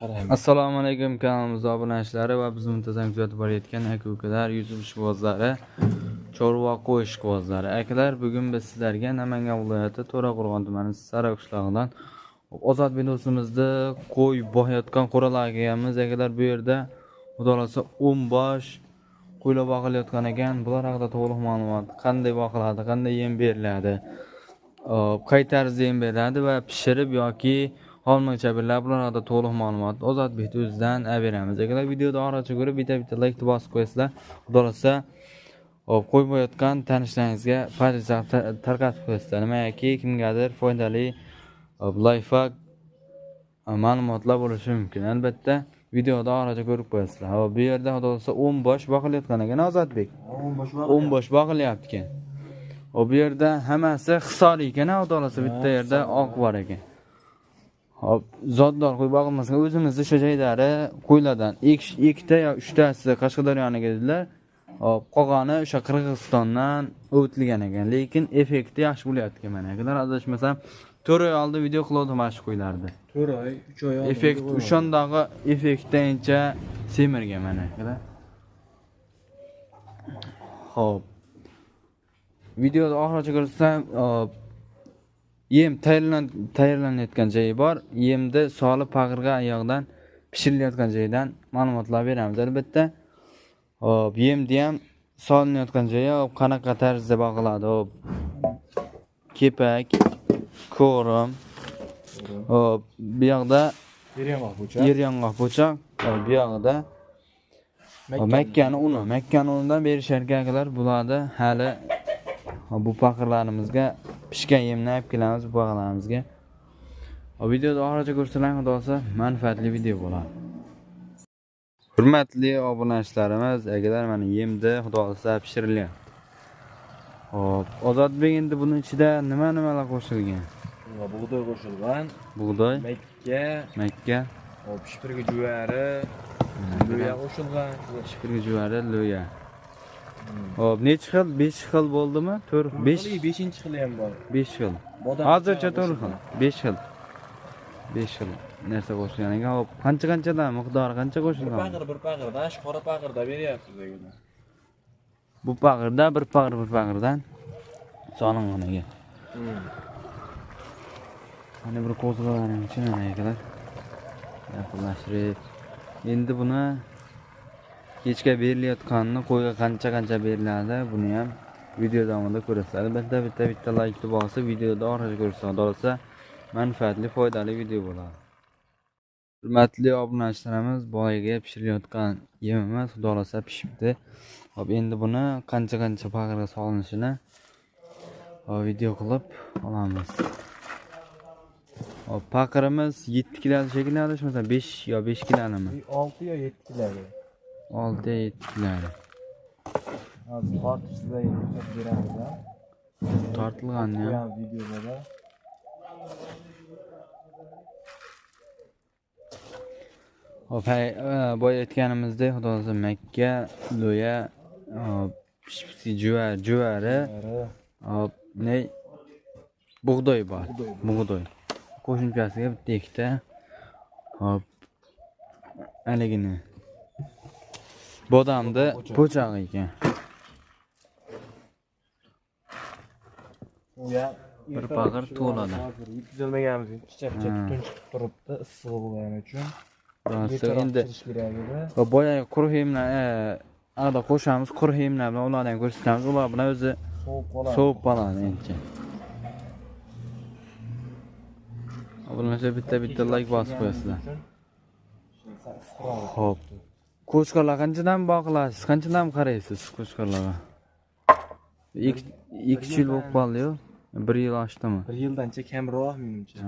Assalomu alaykum kanalimiz obunachilari va bizni muntazam kuzatib borayotgan aka ukalar, YouTube ishqibozlari, chorva qo'y ishqibozlari. Akalar, bugun biz sizlarga Namangan viloyati To'raqo'rg'on tumani Sara qishlog'idan Ozodbek do'stimizni qo'y boqayotgan qo'ralarga kelganmiz. Akalar, bu yerda xudo xohlasa 10 bosh qo'ylar boqilayotgan ekan. Bular haqida to'liq ma'lumot, qanday boqiladi, qanday yem beriladi, qay tarzda yem beriladi va pishirib yoki xomligicha beriladi, bular haqida to'liq ma'lumot Ozodbek o'zidan beramiz. Akalar, videoda oxirigacha ko'rib bitta-bitta like bosib qo'yasizlar. Xudo xohlasa qo'y boqayotgan tanishlaringizga tarqatib qo'yasizlar. Nimaki kimgadir foydali lifehack ma'lumotlar bo'lishi mumkin. Albatta videoda oxirigacha ko'rib qo'yasizlar. Hop, bu yerda xudo xohlasa 10 bosh boqilayotgan ekan Ozodbek. 10 bosh boqilyapti ekan. Hop, bu yerda hammasi hisor ekan, xudo xohlasa bitta yerda oq bor ekan. Hop, zotdor qo'y boqilmasin, o'zimizni o'sha joydagi qo'ylardan ikkita yo uchtasi Qashqadaryoniga dedilar. Hop, qolgani o'sha Qirg'izistondan o'tilgan ekan, lekin effekti yaxshi bo'lyapti ekan mana. Akalar, adashmasam 4 oy oldin video qilgandim mana shu qo'ylarni. 4 oy, 3 oy oldin. Effekt o'shandagi effektdancha semirgan mana akalar. Hop. Videoda oxirigacha ko'rsam, yem tayyorlanayotgan joyi bor. Yemni solib pag'irga oyog'idan pishirilayotgan joyidan ma'lumotlar beramiz albatta. Hop, yemni ham solinayotgan joyi, hop, qanaqa tarzda boqiladi. Hop, kepak, ko'rim. Hop, bu yoqda yer yong'oq po'choq, hop, bu yoqda makkani uni, makkani unidan berishar ekan bularda hali bu paqirlarimizga pishgan yemni olib kelamiz bu paqirlarimizga. Videoda oxirigacha ko'rsalar, xudo xohlasa manfaatli video bo'ladi. Hurmatli obunachilarimiz, akalar, mana yemni xudo xohlasa pishirilyapti. Hop, Ozodbek, endi buning ichida nima nimalar qo'shilgan? Bug'doy qo'shilgan. Bug'doy, makka, hop, shipirgi juvari, lo'ya qo'shilgan. Shipirgi juvari, lo'ya. Hop, necha xil? 5 xil bo'ldimi? 4, 5, 5-xili ham bor. 5 xil. Hozircha 4 xil, 5 xil. 5 xil narsa qo'shilgan ekan. Hop, qancha-qanchadan miqdori qancha qo'shilgan? Bir pag'irdan, shu qora pag'irda beryapsiz akalar. Bu pag'irda bir pag'ir, bir pag'irdan solingan ekan. Mana bir qo'zg'alarning ichini mana akalar yaqinlashtirib, endi buni kechga berilayotganini, qo'yga qancha-qancha beriladi, buni ham video davomida ko'rasizlar. Albatta bitta like bosib videoda oxirigacha ko'rsangiz, xudo xohlasa manfaatli, foydali video bo'ladi. Hurmatli obunachilarimiz, boyaga pishirilayotgan yemimiz xudo xohlasa pishibdi. Hop, endi buni qancha-qancha pag'irga solinishini video qilib olamiz. Hop, paqirimiz 7 kilo shekilli, adashmasam 5 yo 5 kilonimi? 6 yo 7 kilo. 6 yo 7 kilo. Hozir tortib sizlarga ko'rsatib beramiz. Tortilgan ya videoda. Hop, boya aytganimizdek, xudo xohlasa makka, lo'ya, pishpisi juvari, hop, ne bug'doy bor. Bug'doy. Qo'shimchasiga bitta ikkita, hop, haligini bodomni po'chog'i ekan. Bir pag'ir to'ladi. Hozir yetkazolmaganimiz uchun picha-picha tutun chiqib turibdi, issiq bo'lgani uchun. Endi boya quruq yemlar arada qo'shamiz, quruq yemlar bilan ularni ham ko'rsatamiz. Ular bilan o'zi sovib qoladi encha. Obunachilar, bitta-bitta like bosib qo'yasizlar. Xo'p. Qo'chqorlar qanchadan boqilasiz? Qanchadan qaraysiz qo'chqorlarga? 2 yil bo'lib qoldi-yu. 1 yil oshdimi? 1 yildancha kamroq menimcha.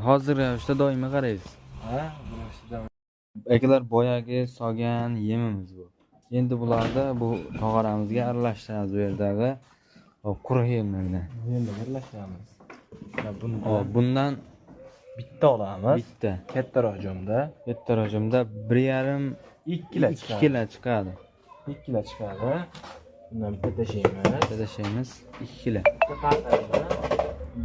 Hozir ravishda doimiy qaraysiz. Ha, bu Akalar, boyagi solgan yemimiz bu. Endi bularni bu tog'oramizga aralashtiramiz bu yerdagi quruq yemlar bilan. Endi birlashtiramiz. Hop, bundan bitta olamiz. Bitta. Kattaroq jomda. Kattaroq jomda 1.5 2 kilo 2 kilo chiqadi. 2 kilo chiqadi. Bundan bitta tashlaymiz. Bitta tashlaymiz 2 kilo. Bitta paqirda.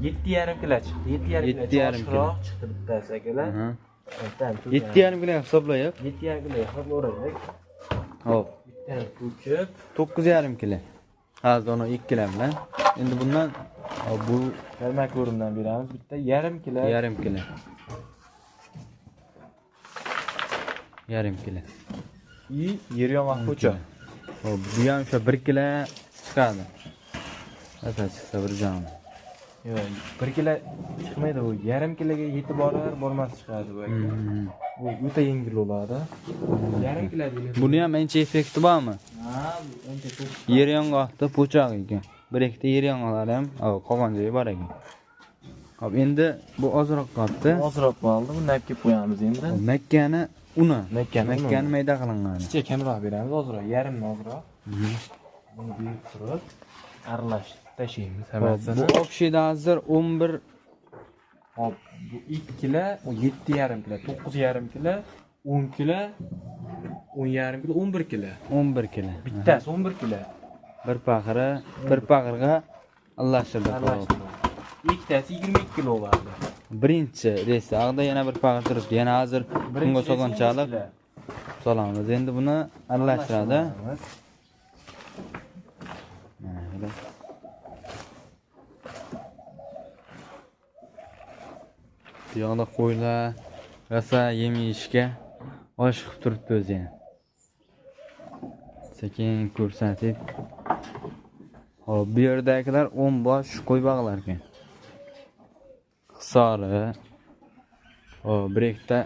7,5 kilo chiqdi. 7,5 kilo oshiqroq chiqdi bittasi akalar. 7,5 kilo hisoblayib. 7,5 kilo hisoblaylik. Xo'p. Bittani ko'chib 9,5 kilo. Hozir uni 2 kilo bilan. Endi bundan bu yarma ko'rimdan beramiz. Bitta yarim kilo. Yarim kilo. Yarim kilo. I yer yong'oq po'choq. Xo'p, bu ham o'sha 1 kilo chiqadi. Asa chiqsa bir jon. Yo'q, 1 kilo chiqmaydi bu. Yarim kiloga yetib borar, bormas chiqadi bu aka. Bu o'ta yengil bo'ladi. Yarim kilo deyiladi. Buni ham ancha effekti bormi? Ha, ancha ko'p. Yer yong'oqda po'choq ekan. Bir ikkita yer yong'oqlari ham qolgan joyi bor ekan. Xo'p, endi bu ozroq qoldi. Ozroq qoldi. Buni olib kelib qo'yamiz endi. Makkani uni, makkani mayda qilingan. Kichik kamroq beramiz, ozroq, yarimni ozroq. Buni berib turib aralashtirib tashlaymiz hammasini. Bu общийda hozir 11. Hop, bu 2 kilo, 7,5 kilo, 9,5 kilo, 10 kilo, 10,5 kilo, 11 kilo. 11 kilo. Bittasi 11 kilo. Bir paxiri, bir paxirga aralashtirdik. Ikkitasi 22 kilo bo'ladi. Birinchi reysi ag'da yana bir paxir turibdi. Yana hozir bunga solganchalik solamiz. Endi buni aralashtiradi. Mana bu yoqda qo'ylar rosa yem yeyishga oshiqib turibdi o'zi ham. Sekin ko'rsatib. Hop, bu yerdagilar 10 bosh qo'y bog'lar ekan. Hisori. Hop, bir ikkita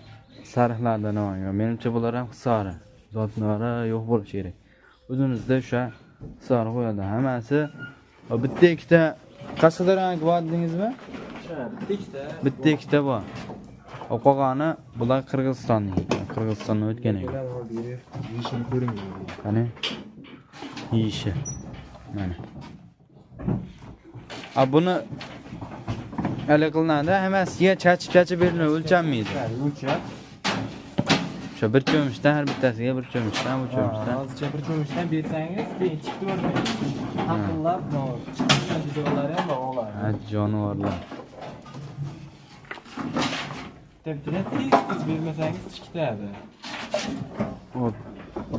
sariqlardan olgan. Menimcha bular ham hisori. Zotnori yo'q bo'lishi kerak. O'zimizda o'sha hisori qo'yadi. Hammasi bitta ikkita Qashqadaryoga bor dedingizmi? Bitta ikkita. Bitta ikkita bor. Qolgani bular Qirg'izistonning. Qirg'izistondan o'tgan ekan. Yeyishini ko'ring. Qani? Yeyishi. Mana. A buni hali qilinadi, hammasiga chachib-chachib beriladi, o'lchanmaydi. O'lchab. O'sha bir cho'michdan har bittasiga bir cho'michdan, bu cho'michdan. Hozircha bir cho'michdan bersangiz, keyin chiqib o'rmaydi. Taqillab, chiqqan joylari ham bor oladi. Ha, jonivorlar. Bitta-bittadan tez-tez bermasangiz chiqitadi. Hop.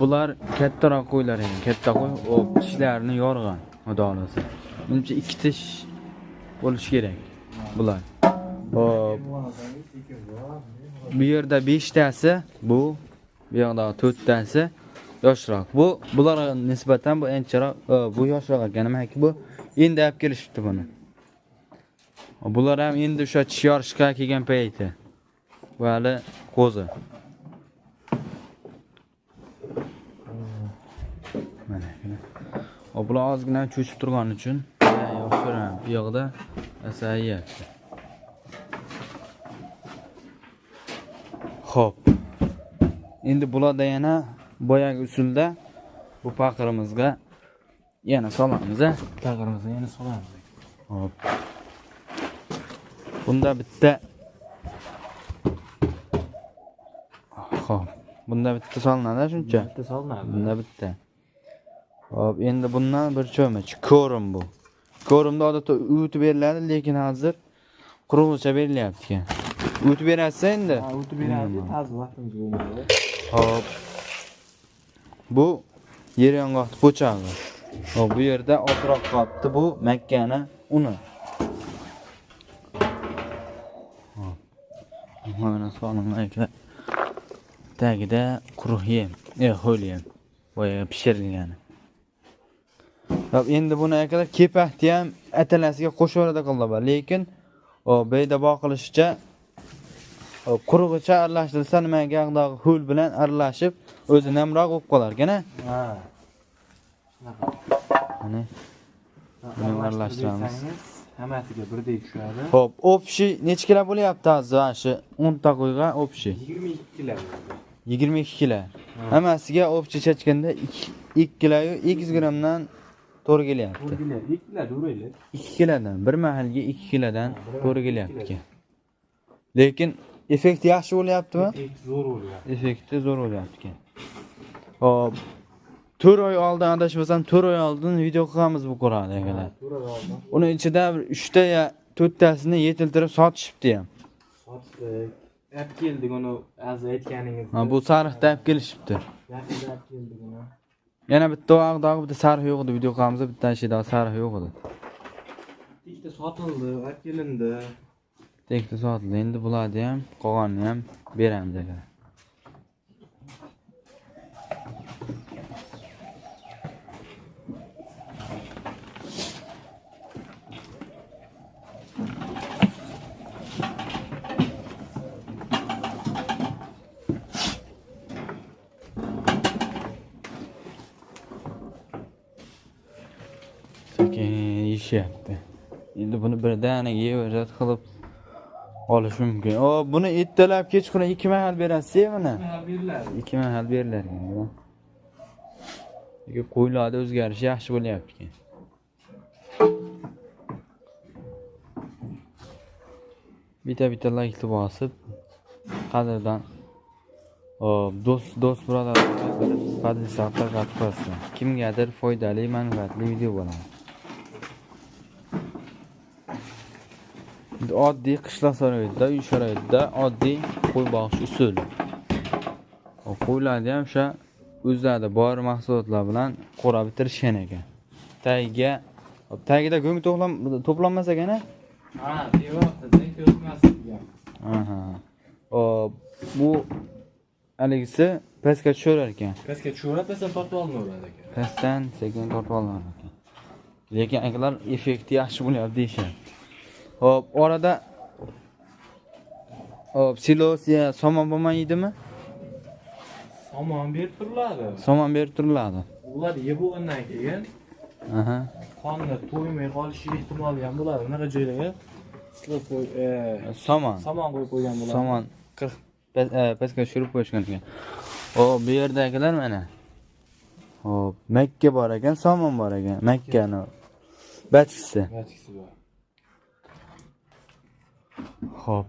Bular kattaroq qo'ylar ekan. Katta qo'y, hop, tishlarini yorg'an, xudo xolasa. Menimcha 2 tish bo'lishi kerak bular. Hop. Bu yerda 5 tasi, bu yoqda 4 tasi yoshroq. Bu bularga nisbatan bu ancharoq, bu yoshroq ekan. Nimaki bu endi olib kelishibdi buni. Bular ham endi o'sha tish yorishga kelgan payti. Bu hali qo'zi. Mana. Bular ozgina cho'chib turgani uchun yo'q ko'raman. Bu yoqda asa yeyapti. Xo'p. Endi bularda yana boyagi usulda bu paqirimizga yana solamiz, a? Paqirimizga yana solamiz. Xo'p. Bunda bitta Xo'p, bunda bitta solinadi shuncha. Bitta solinadi. Bunda bitta. Xo'p, endi bundan bir cho'mich ko'rim bu. Ko'rimda odatda o'tib beriladi, lekin hozir qurug'icha berilyapti ekan. O'tib berasiz endi? Ha, o'tib beradi, hozir vaqtimiz bo'lmadi. Xo'p. Bu yer yong'oq po'chog'i. Xo'p, bu yerda ozroq qolibdi, bu makkani uni. Xo'p. Mana solingan tagida quruq yem, ho'l yem. Boya pishirilgani. Xo'p, endi buni akalar kepakni ham atalasiga qo'shib qildi, lekin beyda boqilishicha qurug'icha aralashtirilsa nimaga yog'dagi ho'l bilan aralashib o'zi namroq bo'lib qolar ekan, ha. Shunaqa. Mana buni aralashtiramiz. Hammasiga birdek tushadi. Xo'p, общий necha kilo bo'lyapti hozir mana shu 10 ta qo'yga общий? 22 kilo. 22 kilo. Hammasiga общий chachganda 2 kilo 200 grammdan to'g'ri kelyapti. To'g'ri kelyapti. 2 kilo to'g'ri. 2 kilodan, bir mahalga 2 kilodan to'g'ri kelyapti. Lekin effekti yaxshi bo'lyaptimi? Effekti zo'r bo'lyapti. Effekti zo'r bo'lyapti. Xo'p, 4 oy oldin adashmasam 4 oy oldin video qilganmiz bu qur'oni akalar. 4 oy oldin. Uni ichida bir 3 ta ya to'rttasini yetiltirib sotishibdi ham. Sotdik. Olib keldik uni, hozir aytganingizdek. Ha, bu sariqda olib kelishibdi. Yaqinda olib keldik uni. Yana bitta oqdagi bitta sariq yo'q edi, video qilamizda bitta shida sariq yo'q edi. Ikkita sotildi, olib kelindi. Ikkita sotildi. Endi bularni ham, qolganini ham beramiz akalar. Sekin yeyishyapti. Endi buni birdaniga yeveradi qilib olish mumkin. O, buni ertalab kechqurun 2 mahal berasiz buni? 2 mahal beriladi. 2 mahal berilar ekan. Lekin qo'ylarda o'zgarish yaxshi bo'lyapti ekan. Bitta-bitta like bosib, qadrdan do'st birodarlarga podpisa qilib qo'ysin. Kimgadir foydali, manfaatli video bo'ladi. Oddiy qishloq sharoitida, uy sharoitida oddiy qo'y boqish usuli. Qo'ylarni ham o'sha o'zlarida bor mahsulotlar bilan qo'ra bitirishgan ekan. Tagiga, tagida go'ng to'planmas ekan-a? Ha, devorda ko'rmas ekan. Aha. Bu haligisi pastga tushirar ekan. Pastga tushaveradi, pastdan tortib olinaveradi ekan. Pastdan sekin tortib olinar ekan. Lekin akalar effekti yaxshi bo'lyapti deyishyapti. Hop, orada hop, silos ya somon bo'lman yeydimi? Somon berib turiladi. Somon berib turiladi. Ular yeb bo'lgandan keyin aha, qonni to'ymay qolishi ehtimoli ham bo'ladi. Bunaqa joylarga silos qo'y, somon. Somon qo'yib qo'ygan bo'ladi. Somon 40 pastga tushirib qo'yishgan ekan. Hop, bu yerdagilar mana. Hop, makka bor ekan, somon bor ekan. Makkani bachkisi. Bachkisi bor. Xo'p,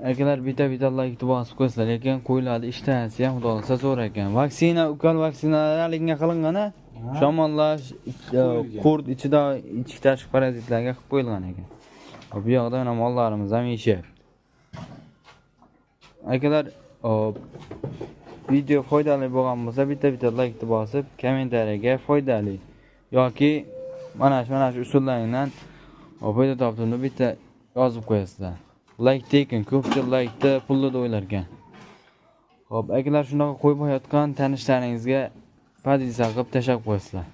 akalar bitta-bitta like bosib qo'ysizlar, lekin qo'ylarni ishtahasi ham xudo xolasa zo'r ekan. Vaksina, ukol vaksinalar haligga qilingan-a? Shamollash, qurt ichida ichki tashqi parazitlarga qilib qo'yilgan ekan. Bu yoqda mana mollarimiz ham yeyishyapti. Akalar, video foydali bo'lgan bo'lsa, bitta-bitta like bosib, kommentariyaga foydali yoki mana shu usullardan foyda topdim deb bitta yozib qo'yasizlar. Like tekin, ko'pchilik like-da pulni o'ylar ekan. Xo'p, akalar shunaqa qo'yib qo'yayotgan tanishlaringizga podpisa qilib tashlab qo'yasizlar.